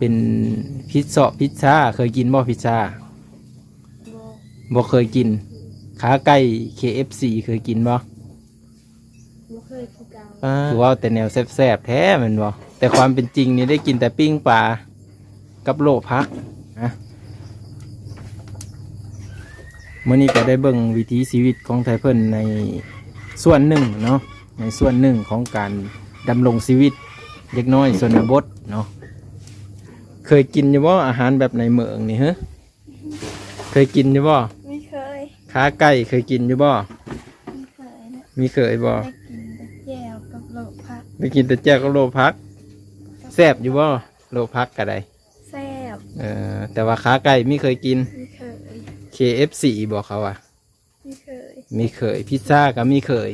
ປັນພິດເຊາະພິດຊາ ເຄີຍກິນບໍ່ພິດຊາ? ບໍ່ ບໍ່ເຄີຍກິນ. ຂາໄກ່ ເຄເອັຟຊີ ເຄີຍກິນບໍ່? ບໍ່ເຄີຍຄືກັນ. ອ້າ ຄືເວົ້າແຕ່ແນວແຊບໆແທ້ແມ່ນບໍ່? ແຕ່ຄວາມເປັນຈິງນີ້ໄດ້ກິນແຕ່ປີ້ງປາກັບໂລະຜັກນະ. ມື້ນີ້ກໍໄດ້ເບິ່ງວິຖີຊີວິດຂອງໄທເພິ່ນໃນສ່ວນໜຶ່ງເນາະ, ໃນສ່ວນໜຶ່ງຂອງການດຳລົງຊີວິດເດັກນ້ອຍຊົນນະບົດເນາະ. ເຄີຍກິນຢູ່ບໍ່ອາຫານແບບໃນເມືອງນີ້ເຮີ? ເຄີຍກິນຢູ່ບໍ່? ບໍ່ເຄີຍ. ຂາໄກ່ເຄີຍກິນຢູ່ບໍ່? ບໍ່ເຄີຍນະ. ບໍ່ເຄີຍບໍ່? ໄດ້ກິນແຕ່ແຈ່ວກັບໂລະຜັກ. ໄດ້ກິນແຕ່ແຈ່ວກັບໂລະຜັກ. ແຊບຢູ່ບໍ່? ໂລະຜັກກໍໄດ້. ແຊບ. ເອີ ແຕ່ວ່າຂາໄກ່ບໍ່ເຄີຍກິນ. ບໍ່ເຄີຍ. ເຄເອັຟຊີບໍ່ເຂົາວ່າ? ບໍ່ເຄີຍ. ບໍ່ເຄີຍ. ພິດຊາກໍບໍ່ເຄີຍ.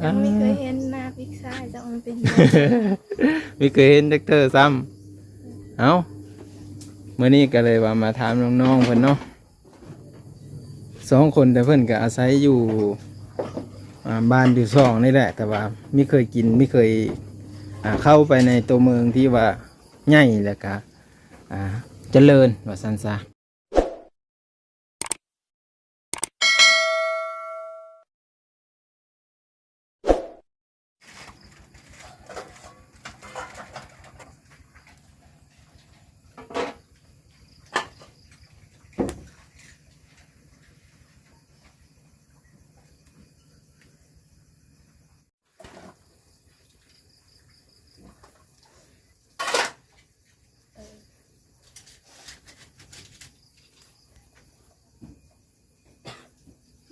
ຍັງບໍ່ເຄີຍເຫັນໜ້າພິດຊາ ຈັກມັນເປັນຫຍັງ. ບໍ່ເຄີຍເຫັນຈັກເທື່ອຊ້ຳ. ເອົ້າ ມື້ນີ້ກໍເລີຍວ່າມາຖາມນ້ອງໆເພິ່ນເນາະ. ສອງຄົນ ແຕ່ເພິ່ນກໍອາໄສຢູ່ ອ່າ ບ້ານຢູ່ຊ່ອງນີ້ແຫຼະ ແຕ່ວ່າບໍ່ເຄີຍກິນ ບໍ່ເຄີຍ ອ່າ ເຂົ້າໄປໃນຕົວເມືອງທີ່ວ່າໃຫຍ່ ແລ້ວກໍ ອ່າ ຈະເລີນ ວ່າຊັ້ນຊະ.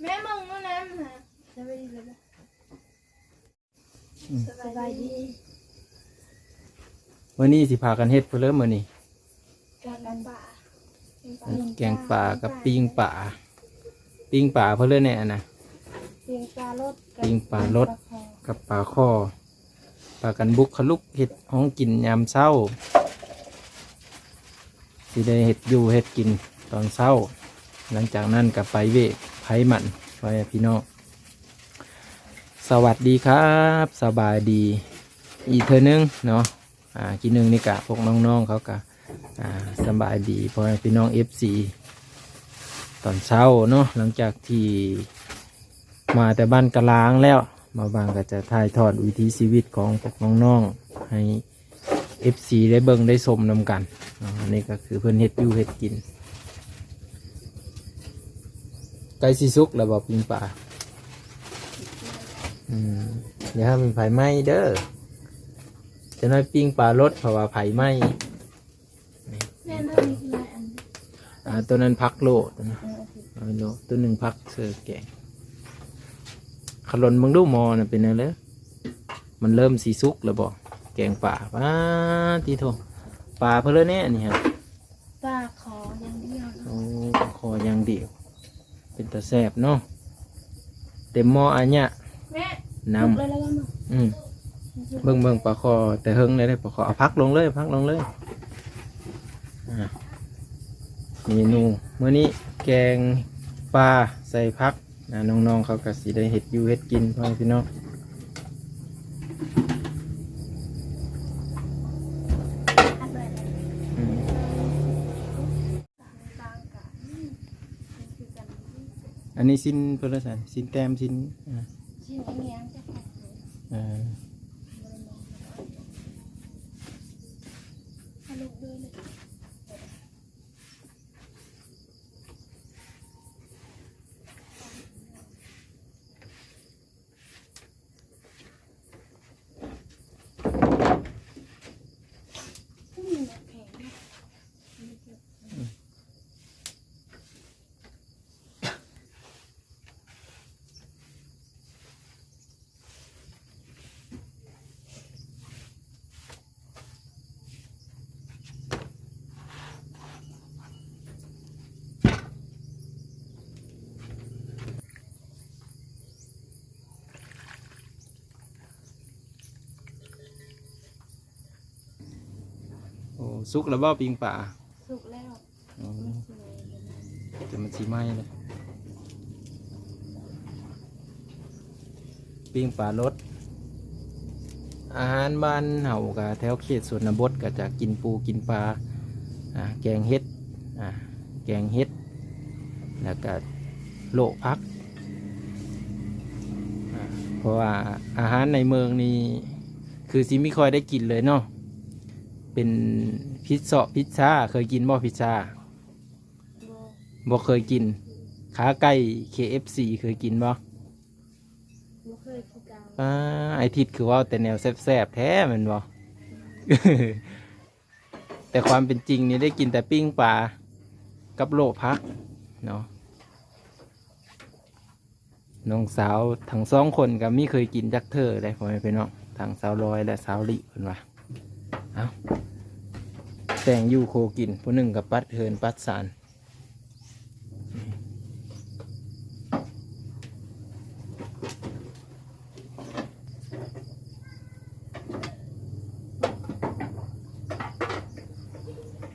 ແມ່ເບິ່ງໂນ່ນນະ ສະບາຍດີເລີຍ. ອືມ ສະບາຍດີ. ມື້ນີ້ຊິພາກັນເຮັດພຸ້ນເລີ ມື້ນີ້ ແກງປາ ແກງປາກັບປີ້ງປາ. ປີ້ງປາເພິ່ນເອີ້ນແນວອັນນະ ປີ້ງປາລົດ ປີ້ງປາລົດກັບປາຄໍ່. ພາກັນບຸກຄະລຸກເຮັດຮອງກິນຍາມເຊົ້າ ຊິໄດ້ເຮັດຢູ່ເຮັດກິນຕອນເຊົ້າ. ຫຼັງຈາກນັ້ນກໍໄປເວກໄພມັນ ພໍ່ແມ່ພີ່ນ້ອງ. ສະຫວັດດີຄັບ ສະບາຍດີອີກເທື່ອໜຶ່ງເນາະ. ອ່າ ກີ້ໜຶ່ງນີ້ກະພວກນ້ອງໆເຂົາກະ ອ່າ ສະບາຍດີພໍ່ແມ່ພີ່ນ້ອງເອັຟຊີຕອນເຊົ້າເນາະ. ຫຼັງຈາກທີ່ມາແຕ່ບ້ານກະລາງແລ້ວ ບ່າວບາງກໍຈະຖ່າຍທອດວິຖີຊີວິດຂອງພວກນ້ອງໆໃຫ້ເອັຟຊີໄດ້ເບິ່ງໄດ້ຊົມນຳກັນເນາະ. ອັນນີ້ກໍຄືເພິ່ນເຮັດຢູ່ເຮັດກິນ. ໃກ້ຊິສຸກແລ້ວບໍ່ປີ້ງປາ? ອືມ ຢ່າໃຫ້ມັນໄຟໄໝ້ເດີ. ຈະໜ້ອຍປີ້ງປາລົດ ເພາະວ່າໄຟໄໝ້. ແມ່ນ ໂຕນີ້ຄືອັນ ອ່າ ໂຕນັ້ນຜັກໂລ ໂຕນັ້ນ ເອີ ໂລ ໂຕໜຶ່ງຜັກເສີແກງ. ຂະຫຼົ່ນເບິ່ງດູໝໍ້ນະເປັນແນວໃດ? ມັນເລີ່ມຊິສຸກແລ້ວບໍ່? ແກງປາ ປາຕິໂທ ປາເພິ່ນເລີຍແນ່ອັນນີ້ຮະ. ປາຄໍຢ່າງດຽວເນາະ. ໂອ້ ປາຄໍຢ່າງດຽວ ເປັນຕາແຊບເນາະ. ເຕັມໝໍ້ອາຍະ ແມ່ ນ້ຳ ສຸກແລ້ວເນາະ. ອືມ ເບິ່ງໆ ປາຄໍແຕ່ເຫິງແລ້ວເດ້ ປາຄໍ. ເອົາຜັກລົງເລີຍ ຜັກລົງເລີຍ. ອ່າ ເມນູມື້ນີ້ແກງປາໃສ່ຜັກ. ອ່າ ນ້ອງໆເຂົາກໍຊິໄດ້ເຮັດຢູ່ເຮັດກິນ ພໍ່ແມ່ພີ່ນ້ອງ. ອັນນີ້ຊີ້ນເພິ່ນລະຊັ້ນ ຊີ້ນແຕ້ມ ຊີ້ນ ອ່າ ຊີ້ນອີ່ຫຍັງຈັກ ເອີ. ໂອ້ ສຸກແລ້ວບໍ່ ປີ້ງປາ? ສຸກແລ້ວ. ອໍ ແຕ່ມັນຊິໄໝ້ເລີຍ. ປີ້ງປາລົດ ອາຫານບ້ານເຮົາກະແຖວເຂດຊົນນະບົດກະຈະກິນປູກິນປາ ອາ ແກງເຫັດ ອາ ແກງເຫັດ ແລ້ວກະໂລະຜັກ ອາ ເພາະວ່າອາຫານໃນເມືອງນີ້ຄືຊິບໍ່ຄ່ອຍໄດ້ກິນເລີຍເນາະ ເປັນພິດເຊາະພິດຊາ. ເຄີຍກິນບໍ່ພິດຊາ? ບໍ່ ບໍ່ເຄີຍກິນ. ຂາໄກ່ ເຄເອັຟຊີ ເຄີຍກິນບໍ່? ບໍ່ເຄີຍຄືກັນ. ອາ ອ້າຍທິດຄືເວົ້າແຕ່ແນວແຊບໆແທ້ແມ່ນບໍ່? ແຕ່ຄວາມເປັນຈິງນີ້ໄດ້ກິນແຕ່ປີ້ງປາກັບໂລະຜັກເນາະ. ນ້ອງສາວທັງສອງຄົນກໍມີເຄີຍກິນຈັກເທື່ອເດ້ ພໍ່ແມ່ພີ່ນ້ອງ ທັງສາວລອຍ ແລະ ສາວລິ ເພິ່ນວ່າ. ເອົ້າ ແຕ່ງຢູ່ໂຄກິນ ຜູ້ໜຶ່ງກໍປັດເຮືອນປັດຊານ.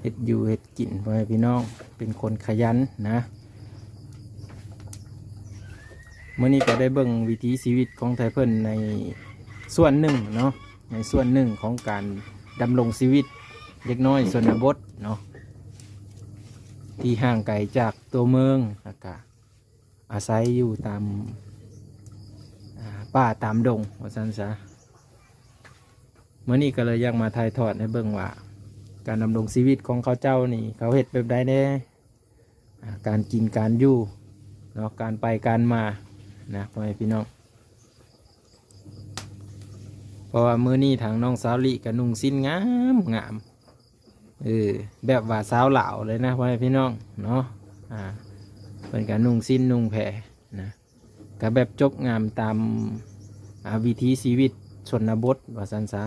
ເຮັດຢູ່ເຮັດກິນ ພໍ່ແມ່ພີ່ນ້ອງ ເປັນຄົນຂະຫຍັນນະ. ມື້ນີ້ກໍໄດ້ເບິ່ງວິຖີຊີວິດຂອງໄທເພິ່ນໃນສ່ວນໜຶ່ງເນາະ ໃນສ່ວນໜຶ່ງຂອງການດຳລົງຊີວິດເດັກນ້ອຍຊົນນະບົດເນາະ ທີ່ຫ່າງໄກຈາກຕົວເມືອງ ແລ້ວກະອາໄສຢູ່ຕາມ ອາ ປ່າຕາມດົງວ່າຊັ້ນຊະ. ມື້ນີ້ກໍເລີຍຢາກມາຖ່າຍທອດໃຫ້ເບິ່ງວ່າ ການດຳລົງຊີວິດຂອງເຂົາເຈົ້ານີ້ ເຂົາເຮັດແບບໃດແດ່ ອາ ການກິນການຢູ່ເນາະ ການໄປການມານະ ພໍ່ແມ່ພີ່ນ້ອງ. ເພາະວ່າມື້ນີ້ທາງນ້ອງສາວລິກໍນຸ່ງສິ້ນງາມໆ ເອີ ແບບວ່າຊາວລາວເລີຍນະ ພໍ່ແມ່ພີ່ນ້ອງເນາະ. ອາ ເພິ່ນກໍນຸ່ງສິ້ນນຸ່ງແພນະ ກໍແບບຈົບງາມຕາມ ອາ ວິຖີຊີວິດຊົນນະບົດວ່າຊັ້ນຊະ.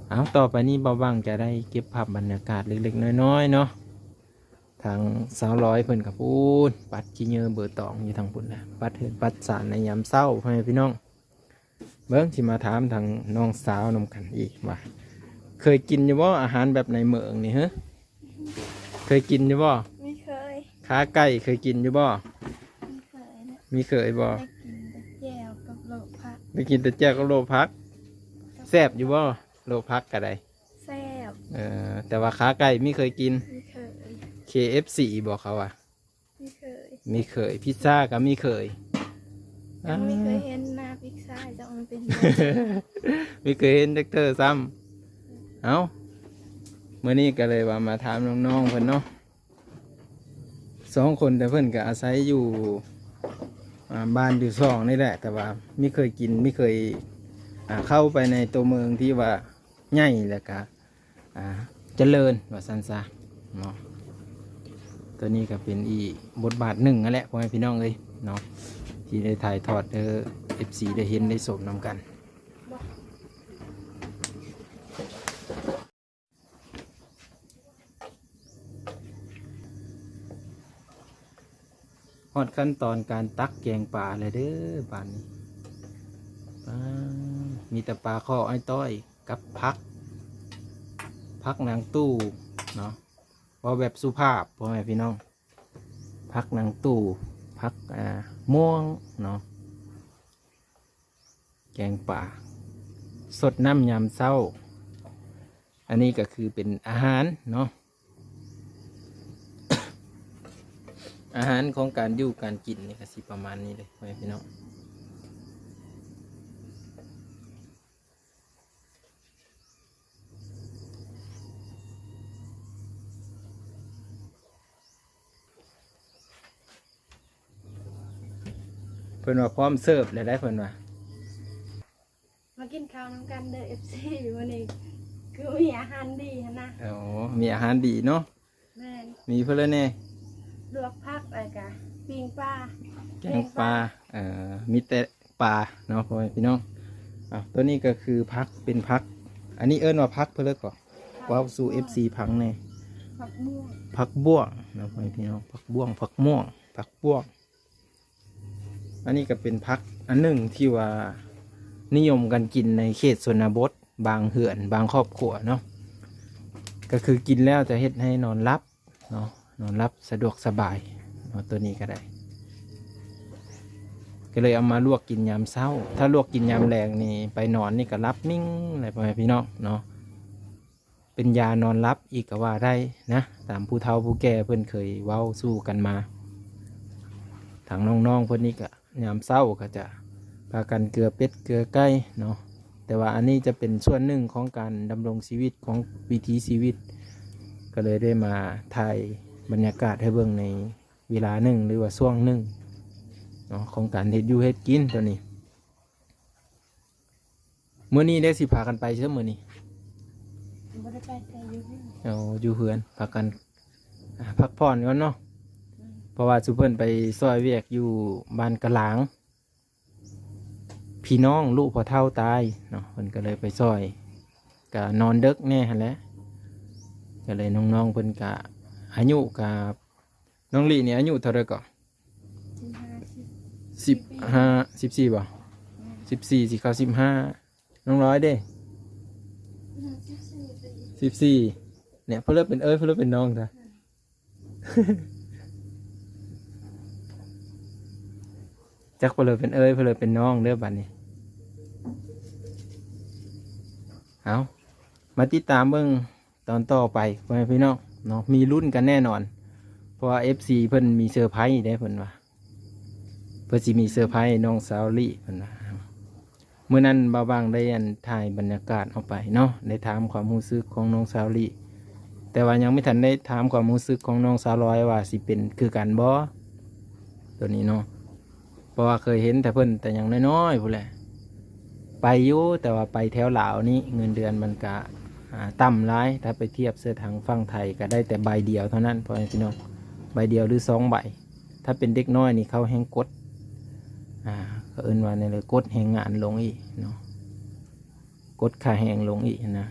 ເອົາ ຕໍ່ໄປນີ້ບ່າວບັງຈະໄດ້ເກັບພາບບັນຍາກາດເລັກໆນ້ອຍໆເນາະ. ທາງສາວລອຍເພິ່ນກໍພຸ້ນ ປັດຂີ້ເຫຍື້ອເບີຕອງຢູ່ທາງພຸ້ນນະ ປັດເຮືອນປັດຊານໃນຍາມເຊົ້າ ພໍ່ແມ່ພີ່ນ້ອງ. ເບິ່ງ ຊິມາຖາມທາງນ້ອງສາວນຳກັນອີກວ່າ ເຄີຍກິນຢູ່ບໍ່ອາຫານແບບໃນເມືອງນີ້ເຮີ? ເຄີຍກິນຢູ່ບໍ່? ບໍ່ເຄີຍ. ຂາໄກ່ເຄີຍກິນຢູ່ບໍ່? ບໍ່ເຄີຍນະ. ບໍ່ເຄີຍບໍ່? ໄດ້ກິນແຕ່ແຈ່ວກັບໂລະຜັກ. ໄດ້ກິນແຕ່ແຈ່ວກັບໂລະຜັກ. ແຊບຢູ່ບໍ່? ໂລະຜັກກໍໄດ້. ແຊບ. ເອີ ແຕ່ວ່າຂາໄກ່ບໍ່ເຄີຍກິນ. ບໍ່ເຄີຍ. ເຄເອັຟຊີບໍ່ເຂົາວ່າ? ບໍ່ເຄີຍ. ບໍ່ເຄີຍ. ພິດຊາກໍບໍ່ເຄີຍ. ຍັງບໍ່ເຄີຍເຫັນໜ້າພິດຊາຈັກມັນເປັນແບບໃດ. ບໍ່ເຄີຍເຫັນຈັກເທື່ອຊ້ຳ. ເອົ້າ ມື້ນີ້ກໍເລີຍວ່າມາຖາມນ້ອງໆເພິ່ນເນາະ ສອງຄົນ ແຕ່ເພິ່ນກໍອາໄສຢູ່ ອາ ບ້ານຢູ່ຊ່ອງນີ້ແຫຼະ ແຕ່ວ່າບໍ່ເຄີຍກິນ ບໍ່ເຄີຍ ອາ ເຂົ້າໄປໃນຕົວເມືອງທີ່ວ່າໃຫຍ່ ແລ້ວກະ ອາ ຈະເລີນວ່າຊັ້ນຊະເນາະ. ຕົວນີ້ກໍເປັນອີກບົດບາດໜຶ່ງຫັ້ນແຫຼະ ພໍ່ແມ່ພີ່ນ້ອງເອີຍເນາະ ທີ່ໄດ້ຖ່າຍທອດໃຫ້ເອັຟຊີໄດ້ເຫັນໄດ້ຊົມນຳກັນ. ຮອດຂັ້ນຕອນການຕັກແກງປາແລ້ວເດີບາດນີ້. ປາ ມີແຕ່ປາຄໍ້ອ້າຍຕ້ອຍກັບຜັກ ຜັກນາງຕູ້ເນາະ ເວົ້າແບບສຸພາບ ພໍ່ແມ່ພີ່ນ້ອງ. ຜັກນາງຕູ້ ຜັກ ອາ ມ່ວງເນາະ. ແກງປາ ສົດນ້ຳຍາມເຊົ້າ. ອັນນີ້ກໍຄືເປັນອາຫານເນາະ ອາຫານຂອງການຢູ່ການກິນນີ້ກໍຊິປະມານນີ້ເດ້ ພໍ່ແມ່ພີ່ນ້ອງ. ເພິ່ນວ່າພ້ອມເສີບແລ້ວໄດ໋ ເພິ່ນວ່າ. ມາກິນເຂົ້ານຳກັນເດີ ເອັຟຊີ ມື້ນີ້ຄືມີອາຫານດີຫັ້ນນະ. ອໍ ມີອາຫານດີເນາະ. ແມ່ນ. ມີເພິ່ນແລ້ວແດ່ ລວກຜັກ ແລ້ວກະປີ້ງປາ ແກງປາ. ເອີ ມີແຕ່ປາເນາະ ພໍ່ແມ່ພີ່ນ້ອງ. ເອົາ ໂຕນີ້ກໍຄືຜັກ ເປັນຜັກ ອັນນີ້ເອີ້ນວ່າຜັກເພິ່ນເລີຍກໍ ເວົ້າສູ່ເອັຟຊີຟັງແດ່. ຜັກບ້ວງ ຜັກບ້ວງເນາະ ພໍ່ແມ່ພີ່ນ້ອງ ຜັກບ້ວງ ຜັກມ່ວງ ຜັກບ້ວງ. ອັນນີ້ກໍເປັນຜັກອັນໜຶ່ງທີ່ວ່ານິຍົມກັນກິນໃນເຂດຊົນນະບົດ ບາງເຮືອນ ບາງຄອບຄົວເນາະ ກໍຄືກິນແລ້ວຈະເຮັດໃຫ້ນອນຫຼັບເນາະ ນອນຫຼັບສະດວກສະບາຍເນາະ. ໂຕນີ້ກໍໄດ້ ກ ກໍເລີຍເອົາມາລວກກິນຍາມເຊົ້າ. ຖ້າລວກກິນຍາມແລງນີ້ ໄປນອນນີ້ກໍຫຼັບມິ່ງເລີຍ ພໍ່ແມ່ພີ່ນ້ອງເນາະ. ເປັນຢານອນຫຼັບອີກກໍວ່າໄດ້ນະ, ຕາມຜູ້ເຖົ້າຜູ້ແກ່ເພິ່ນເຄີຍເວົ້າສູ່ກັນມາ. ທາງນ້ອງໆເພິ່ນນີ້ກໍຍາມເຊົ້າກໍຈະພາກັນເກືອເປັດເກືອໄກ່ເນາະ. ແຕ່ວ່າອັນນີ້ຈະເປັນສ່ວນໜຶ່ງຂອງການດຳລົງຊີວິດ, ຂອງວິຖີຊີວິດ, ກໍເລີຍໄດ້ມາຖ່າຍບັນຍາກາດໃຫ້ເບິ່ງໃນເວລາໜຶ່ງ ຫຼືວ່າຊ່ວງໜຶ່ງເນາະ ຂອງການເຮັດຢູ່ເຮັດກິນຕົວນີ້. ມື້ນີ້ໄດ້ຊິພາກັນໄປເຊີ ມື້ນີ້? ບໍ່ໄດ້ໄປ ແຕ່ຢູ່ເຮືອນ. ເອົາ ຢູ່ເຮືອນ ພາກັນ ອ່າ ພັກຜ່ອນກ່ອນເນາະ. ອືມ ເພາະວ່າຊຸມເພິ່ນໄປຊ່ອຍວຽກຢູ່ບ້ານກະຫຼາງ ພີ່ນ້ອງລູກພໍ່ເຖົ້າຕາຍເນາະ, ເພິ່ນກໍເລີຍໄປຊ່ອຍ ກະນອນເດິກແດ່ຫັ້ນແຫຼະ. ກໍເລີຍນ້ອງໆເພິ່ນກະອາຍຸກະ ນ້ອງລີ້ນີ້ອາຍຸເທົ່າໃດເກາະ? ສິບຫ້າ ສິບສີ່ບໍ່? ສິບສີ່ ຊິເຂົ້າສິບຫ້າ. ນ້ອງລອຍເດ້? ສິບສີ່ ເນຍ ເພິ່ນເລີຍເປັນເອີຍ ເພິ່ນເລີຍເປັນນ້ອງຊະ. ຈັກເພິ່ນເລີຍເປັນເອີຍ ເພິ່ນເລີຍເປັນນ້ອງເດີບັດນີ້. ເອົາ ມາຕິດຕາມເບິ່ງ ຕອນຕໍ່ໄປ ພໍ່ແມ່ພີ່ນ້ອງເນາະ ມີລຸ້ນກັນແນ່ນອນ ເພາະວ່າເອັຟຊີເພິ່ນມີເຊີໄພເດ້ ເພິ່ນວ່າເພິ່ນຊິມີເຊີໄພນ້ອງສາວລີ້ ເພິ່ນວ່າ. ມື້ນັ້ນບ່າວບາງໄດ້ ອັນ ຖ່າຍບັນຍາກາດອອກໄປເນາະ ໄດ້ຖາມຄວາມຮູ້ສຶກຂອງນ້ອງສາວລີ້ ແຕ່ວ່າຍັງບໍ່ທັນໄດ້ຖາມຄວາມຮູ້ສຶກຂອງນ້ອງສາວລອຍວ່າຊິເປັນຄືກັນບໍ່ ຕົວນີ້ເນາະ. ເພາະວ່າເຄີຍເຫັນແຕ່ເພິ່ນແຕ່ຍັງນ້ອຍໆພຸ້ນແຫຼະ ໄປຢູ່ ແຕ່ວ່າໄປແຖວລາວນີ້ເງິນເດືອນມັນກະ ອ່າ ຕ່ຳຫຼາຍ ຖ້າໄປທຽບໃສ່ທາງຝັ່ງໄທກະໄດ້ແຕ່ໃບດຽວເທົ່ານັ້ນ ພໍ່ແມ່ພີ່ນ້ອງ ໃບດຽວ ຫຼື ສອງໃບ. ຖ້າເປັນເດັກນ້ອຍນີ້ເຂົາແຮ່ງກົດ ອ່າ ເຂົາເອີ້ນວ່າແນວໃດ ກົດແຮງງານລົງອີກເນາະ ກົດຄ່າແຮງລົງອີກຫັ້ນນະ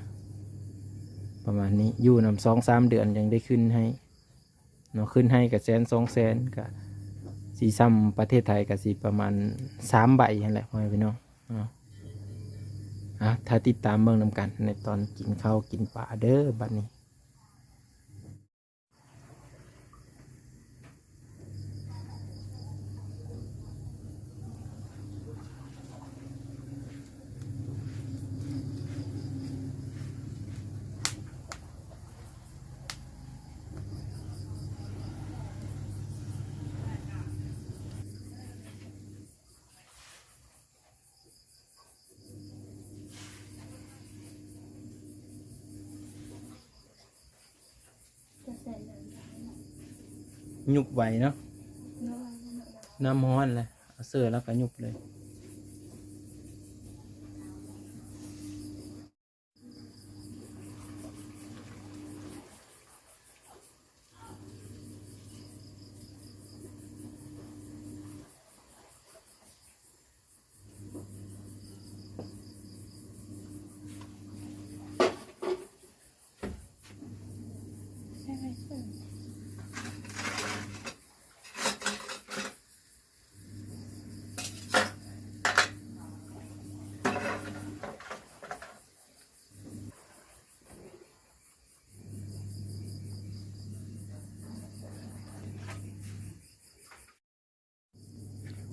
ປະມານນີ້. ຢູ່ນຳສອງສາມເດືອນຈັ່ງໄດ້ຂຶ້ນໃຫ້ ເນາະ ຂຶ້ນໃຫ້ກະແສນສອງແສນ ກະຊິຊ່ຳປະເທດໄທ ກະຊິປະມານສາມໃບຫັ້ນແຫຼະ ພໍ່ແມ່ພີ່ນ້ອງເນາະ. ອ່າ ຖ້າຕິດຕາມເບິ່ງນຳກັນໃນຕອນກິນເຂົ້າກິນປາເດີບັດນີ້. ຍຸບໄວເນາະ ນ້ຳຮ້ອນແຫຼະ ເອົາເສີແລ້ວກໍຍຸບເລີຍ.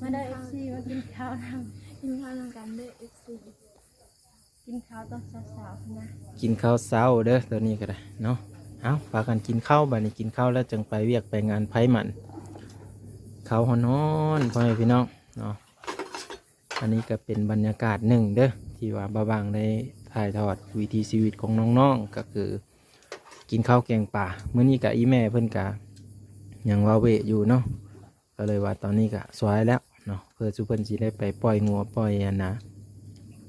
ມາເດີ ເອັຟຊີ ມາກິນເຂົ້ານຳ ກິນເຂົ້ານຳກັນເດີ ເອັຟຊີ ກິນເຂົ້າຕອນເຊົ້າໆພຸ້ນນະ ກິນເຂົ້າເຊົ້າເດີ ຕອນນີ້ກໍໄດ້ເນາະ. ເອົາ ພາກັນກິນເຂົ້າ ບາດນີ້ກິນເຂົ້າແລ້ວຈຶ່ງໄປວຽກໄປງານໃຜມັນ ເຂົ້າຮ້ອນໆ ພໍ່ແມ່ພີ່ນ້ອງເນາະ. ອັນນີ້ກໍເປັນບັນຍາກາດໜຶ່ງເດີ ທີ່ວ່າບ່າວບາງໄດ້ຖ່າຍທອດວິຖີຊີວິດຂອງນ້ອງໆ ກໍຄືກິນເຂົ້າແກງປາ. ມື້ນີ້ກໍອີ່ແມ່ເພິ່ນກໍຍັງວາເວະຢູ່ເນາະ ກໍເລີຍວ່າຕອນນີ້ກໍສວາຍແລ້ວເນາະ ເພື່ອສູ່ເພິ່ນຊິໄດ້ໄປປ່ອຍງົວ ປ່ອຍອັນນະ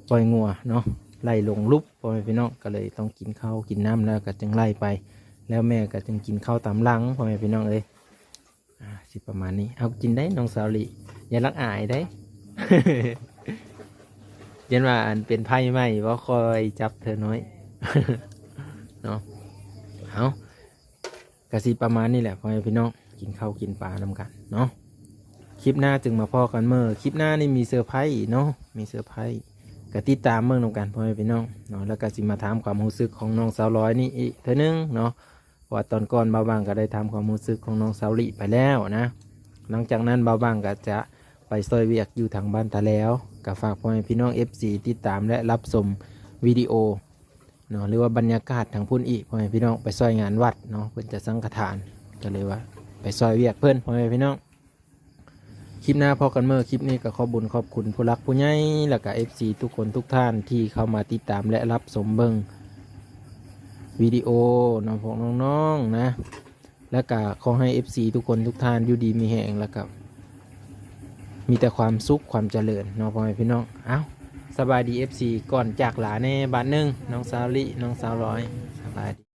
ປ່ອຍງົວເນາະ ໄລ່ລົງຫຼຸບ ພໍ່ແມ່ພີ່ນ້ອງ. ກໍເລີຍຕ້ອງກິນເຂົ້າກິນນ້ຳແລ້ວກໍຈຶ່ງໄລ່ໄປ ແລ້ວແມ່ກໍຈຶ່ງກິນເຂົ້າຕາມຫຼັງ ພໍ່ແມ່ພີ່ນ້ອງເອີຍ. ອ່າ ຊິປະມານນີ້. ເອົາ ກິນໄດ້ນ້ອງສາວລີ້ ຢ່າລັກອາຍໄດ໋ ຢ້ານວ່າອັນເປັນໄພໄໝ້ບໍ່ ຄ່ອຍຈັບເທື່ອນ້ອຍເນາະ. ເອົາ ກະຊິປະມານນີ້ແຫຼະ ພໍ່ແມ່ພີ່ນ້ອງ ກິນເຂົ້າກິນປານຳກັນເນາະ. ຄລິບໜ້າຈຶ່ງມາພໍ້ກັນເໝີ. ຄລິບໜ້ານີ້ມີເຊີໄພເນາະ ມີເຊີໄພ ກະຕິດຕາມເບິ່ງນຳກັນ ພໍ່ແມ່ພີ່ນ້ອງເນາະ. ແລ້ວກະຊິມາຖາມຄວາມຮູ້ສຶກຂອງນ້ອງສາວລອຍນີ້ອີກເທື່ອໜຶ່ງເນາະ. ເພາະວ່າຕອນກ່ອນບ່າວບາງກໍໄດ້ຖາມຄວາມຮູ້ສຶກຂອງນ້ອງສາວລີ້ໄປແລ້ວນະ. ຫຼັງຈາກນັ້ນບ່າວບາງກໍຈະ ໄປຊ່ອຍວຽກຢູ່ທາງບ້ານຕາແລວ. ກໍຝາກພໍ່ແມ່ພີ່ນ້ອງເອັຟຊີຕິດຕາມ ແລະ ຮັບຊົມວິດີໂອເນາະ ຫຼືວ່າບັນຍາກາດທາງພຸ້ນອີກ ພໍ່ແມ່ພີ່ນ້ອງ. ໄປຊ່ອຍງານວັດເນາະ ເພິ່ນຈະສັງຄະທານ ກໍເລີຍວ່າໄປຊ່ອຍວຽກເພິ່ນ ພໍ່ແມ່ພີ່ນ້ອງ. ຄລິບໜ້າພໍ້ກັນເໝີ. ຄລິບນີ້ກໍຂອບບຸນຂອບຄຸນຜູ້ຫຼັກຜູ້ໃຫຍ່ ແລ້ວກໍເອັຟຊີທຸກຄົນທຸກທ່ານທີ່ເຂົ້າມາຕິດຕາມ ແລະ ຮັບຊົມເບິ່ງວິດີໂອເນາະ ພວກນ້ອງໆນະ. ແລ້ວກໍຂໍໃຫ້ເອັຟຊີທຸກຄົນທຸກທ່ານຢູ່ດີມີແຮງ ແລ້ວກໍມີແຕ່ຄວາມສຸກຄວາມຈະເລີນເນາະ ພໍ່ແມ່ພີ່ນ້ອງ. ເອົ້າ ສະບາຍດີເອັຟຊີ ກ່ອນຈາກລາແດ່ບາດໜຶ່ງ ນ້ອງສາວລິ ນ້ອງສາວລອຍ ສະບາຍດີ.